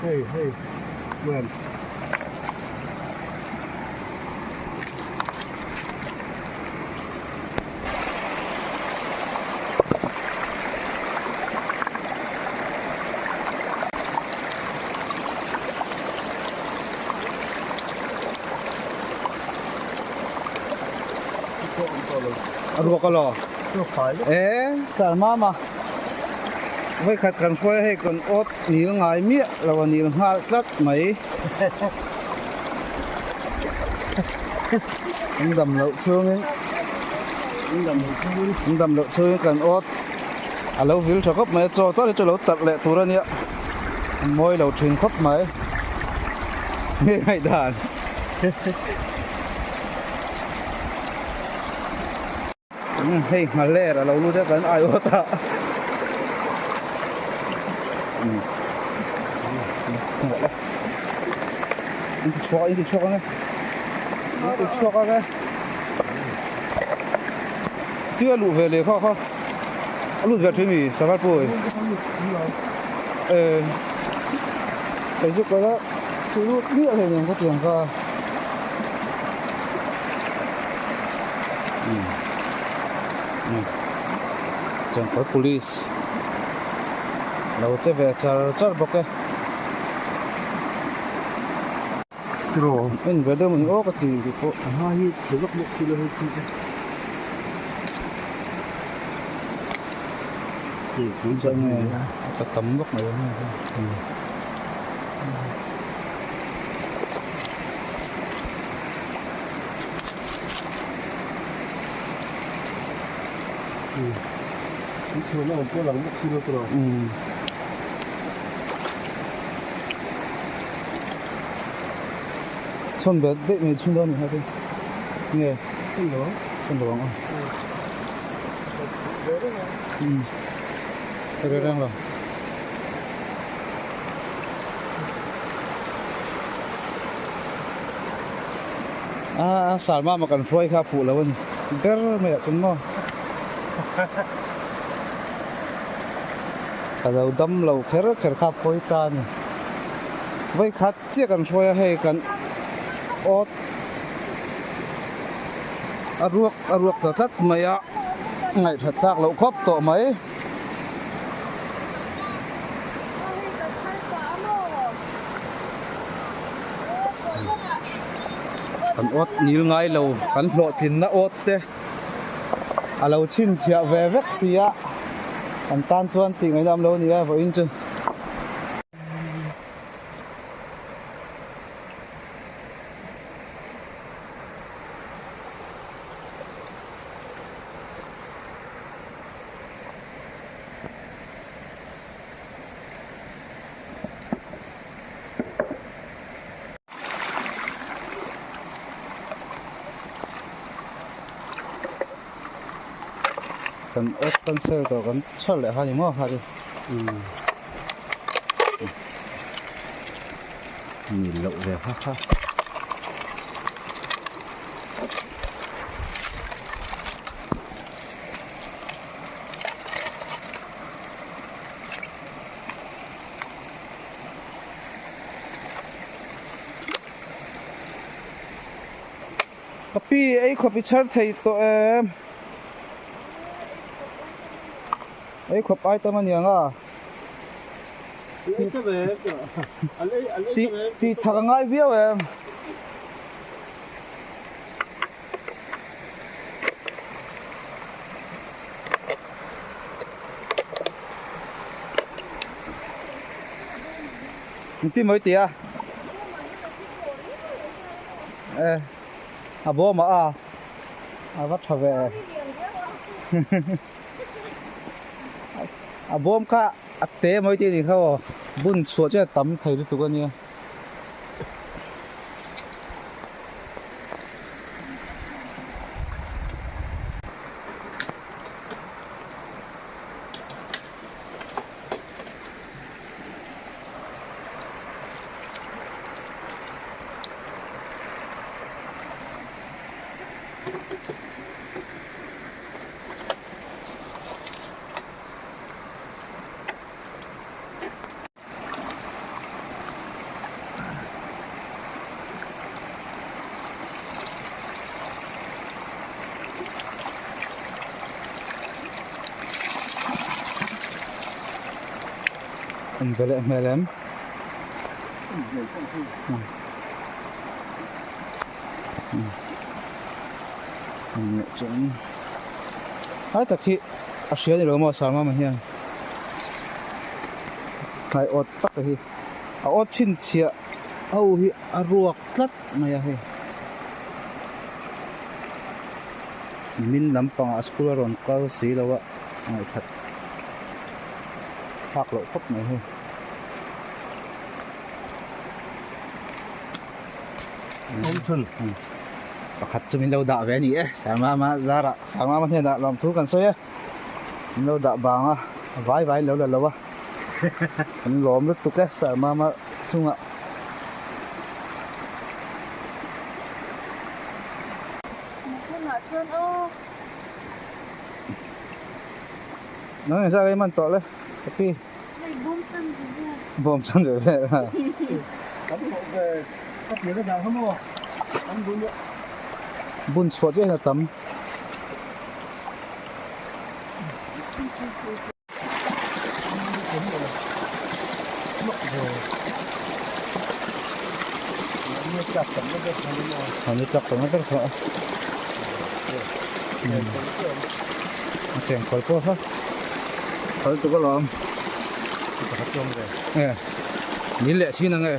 Hei hei chuan. A ruak a lo. E Salmama voi khat kan hruai a hei kan awt nil ngai miah lo a nil nghal tlat mai. An dam loh chhungin an dam loh chhungin kan awt a lo vil tha khawp mai a chaw tal hi chu lo tarh leh tur a nia a mawi lo thin khawp mai nge ngaihdan. Hei nghaler a lo lut a kan aiawt a. In ti chhuak in ti chhuak ange in ti chhuak ange tui a luh ve leh kha kha a lut ve thin mi sanghal pawh e kei chu kala tui lut miah hlei nen ka tiang kha. Changkawr police lo che ve char char bawk e. Tiraw en ve deuh mai aw ka ti tih pawh. A hma hi chhe vak bawk thil a hei chu. Chuan nge a tam vak mai ang hei. Sawn bet daih mai chhung dawn a ni kha nge sawn lo ang a ka rel reng lo. A Salma kan hruai kha fuh lo a ni ber mai ah chuan maw ka lo dam lo kher kher kha pawi ta a ni vawi khat chiah kan hruai a hei kan awt a ruak a ruak ta tlat mai a ngaihthat chak loh khawp tawh mai. Kan awt nil ngai lo kan hlawhtlinna awt te a lo chhinchhiah ve vek si a kan tan chuan tih ngaihna awm lo a ni a vawiin chu. Kan awt cancel tawh kan chhar leh kha ni maw kha chu ni loh ve kha kha. Ka pi ei khawp i chhar thei tawh em? Ei khawp ai tam aniang a. Tih thak a ngai viau em? Ti mai tia e a bawm a a a va tha ve a bawm kha a te mai ti ni kha aw bun chhuah chu a tam thei lutuk a nia. Awm ve leh hmel em? Hai tak hi a hria ni lo maw Salmama hian hnai awt tak hi a awt chhinchhiah ho hi a ruak tlat mai a hei min lampangah school a rawn kal si lo a ngaihthat phak loh khawp mai hei. Pakhat chu min lo dah ve a ni e Sangmama zarah Sangmama hnenah lawmthu kan sawi e min lo dah bang a a vai vai lo la lo a kan lawm lutuk e Sangmama chungah. Nang engzah ka i man tawh le ka pi. Hei bawm chan ve ve. Bawm chan ve ve a. Kan thawh ve ka pian a dang kha maw an bun a. Bun chhuah chiah hian a tam. Mahni tlak tam na ber kha. A chengkawl pawh kha. Phal tuk alawm. Nge nil leh chin ang e.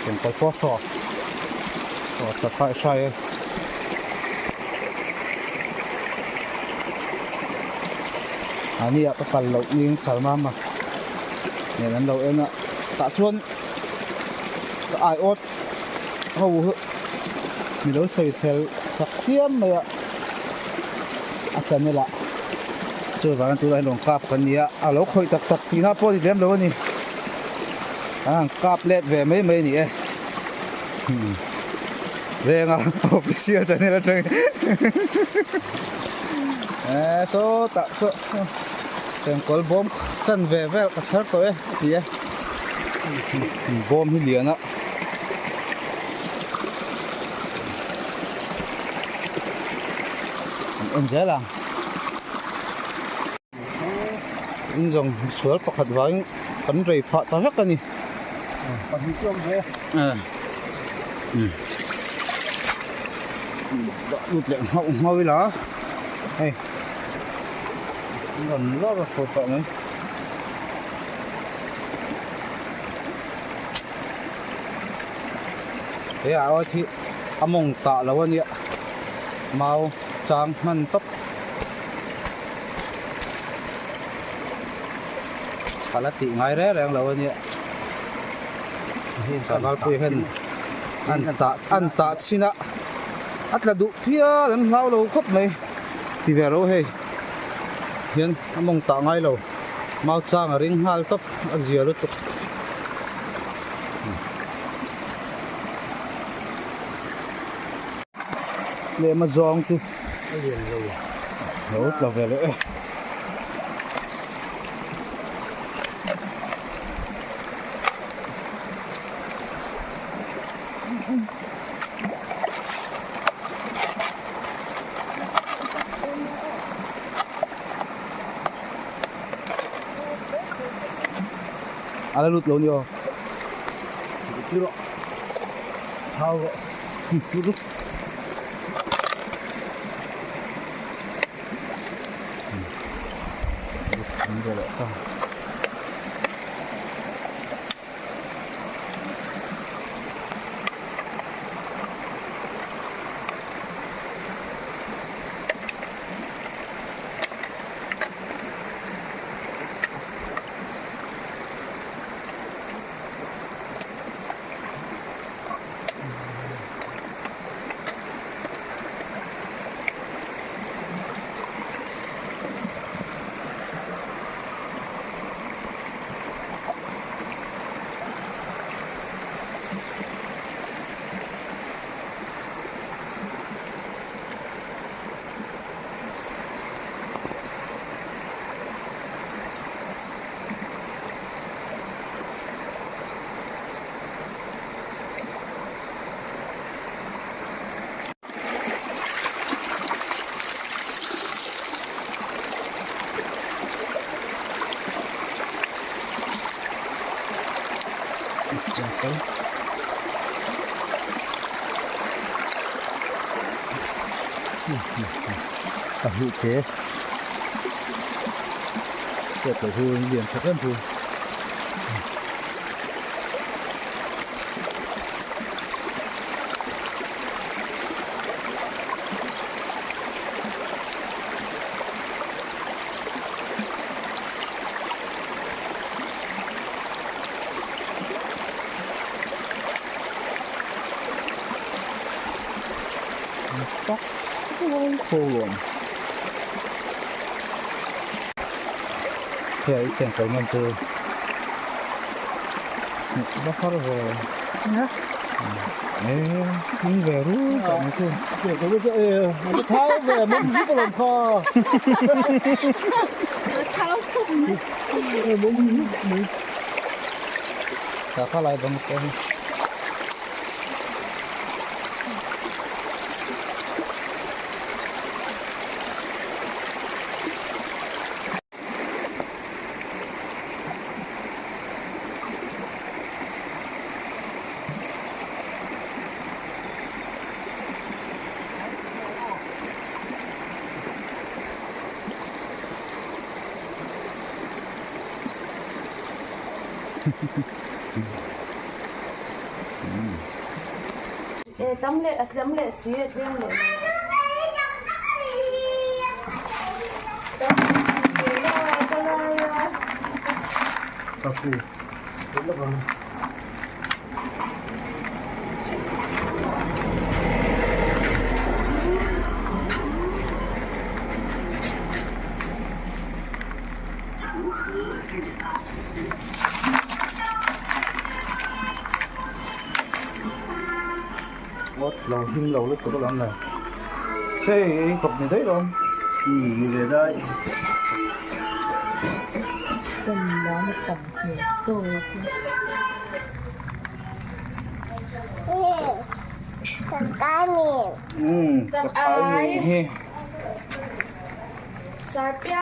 Chengkawl pawh hraw. Aw ta khai hrai e. Ani ah ka kal loh ning Salmama nen an lo en a tah chuan ka aiawt ho hi mi lo sawisel sak chiam mai a a channel ah chuvangin tunah hian rawn kap kan ni a a lo khawih tak tak tihna pawh a ni lem lo a ni an han kap let ve mai mai a ni e Renga official channel atangin eh sawtah chuan chengkawl bawm chan ve vel ka chhar tawh e a ti e bawm hi lian a an en zel ang in zawng sual pakhat vangin kan rei phah ta vek a ni pahnih chu awm ve dah lut leh nghauh nghauh ila hei an rawn lawr a thaw tawh mai he ah awt hi a mawng tah lo a nia mau chang hman tawp. Ka la tih ngai reng reng lo a nia Savalpui hian an tah an tah chhin a a tla duh phian an hlau lo khawp mai ti ve ro hei hian a mawng tah ngai lo mau chang a ring nghal tawp a zia lutuk. Lehma zawng chu a lian lo lo tla ve leh e. A la lut lo ni aw. Lut rawh. Thau rawh. Lut lut. Chengkawl. A hmuh te. Hriat loh chu lian tha em chu. Tak khaw Thế ấy chẳng có ngân từ Nó khó rồi Nhá. Ê, nhưng về rú cả mấy cô Kiểu có cái nó tháo về mông giúp làm kho. Tháo thùng Mông giúp mình. Cả khó lại bằng cái E tam leh a tlem leh si a tlem leh Kapu. Lo him lo lutuk alawm le. Sei ei khawp ni daih lawm. Ni ve dai. Tam lam tam hmel tawk. Chak ai mi hi. Sarpia.